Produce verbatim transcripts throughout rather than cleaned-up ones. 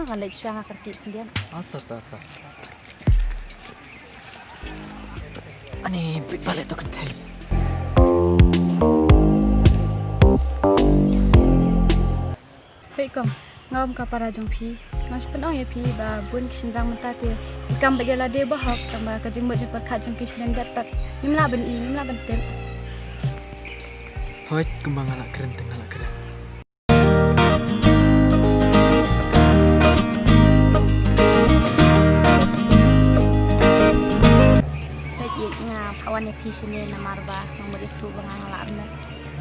Nga leit shuwa nga kyrkieh khyndiat. Ata, ata, ata. Ani bit balik tu kynthei. Peit kong, nga ym ka para jong phi. Nga shu pynong ïa phi ba bun ki shynrang mynta te ki kam bad ïa lade bahok, tang ba ka jingmut jingpyrkhat jong ki shlem biat pat. Ngim lah ban i, ngim lah ban tip. Hooid, kumba nga lah kren te nga lah kren. Peit ïa nga, pha wan ïa phi shane namar ba nga mut ïathuh ba nga nga lah armet.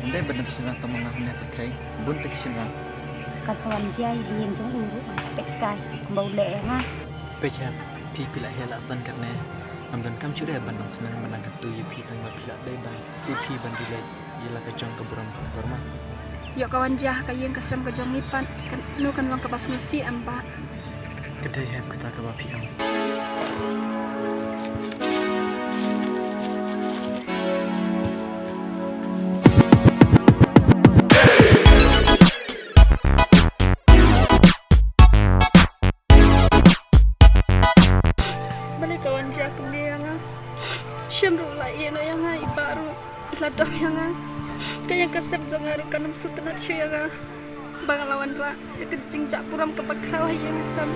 Ym dei ba dang ki shynrang tang ma nga hangne pyrthei, bun te ki shynrang. Kan sa wan jia ïa ïing jong u ruh nga spek kai kumba u leh ïa nga. Peit hem, phi phi lah heh lah san katne. Ngam donkam shuh re ban nang sneng ban nang kyntu ïa phi tang ba phi lah dei ban tu phi ban duleh ïa la ka jong ka burom ka hormat. Ïoh ka wan jia ha ka ïing ka sem ka jong ngi pat, kano kan long kaba sngewsih em bah. Ka dei hep kata kaba phi ong. Balei ka wan jia kumne ïa nga? Shem ruh la ïeh noh ïa nga, i bah ruh i la dom ïa nga. Ka ïing ka sem jong nga ruh kan ym sngewtynnat shuh ïa nga ba nga la wanrah ïa ka jingjah burom kaba khraw ha ïing ha sem.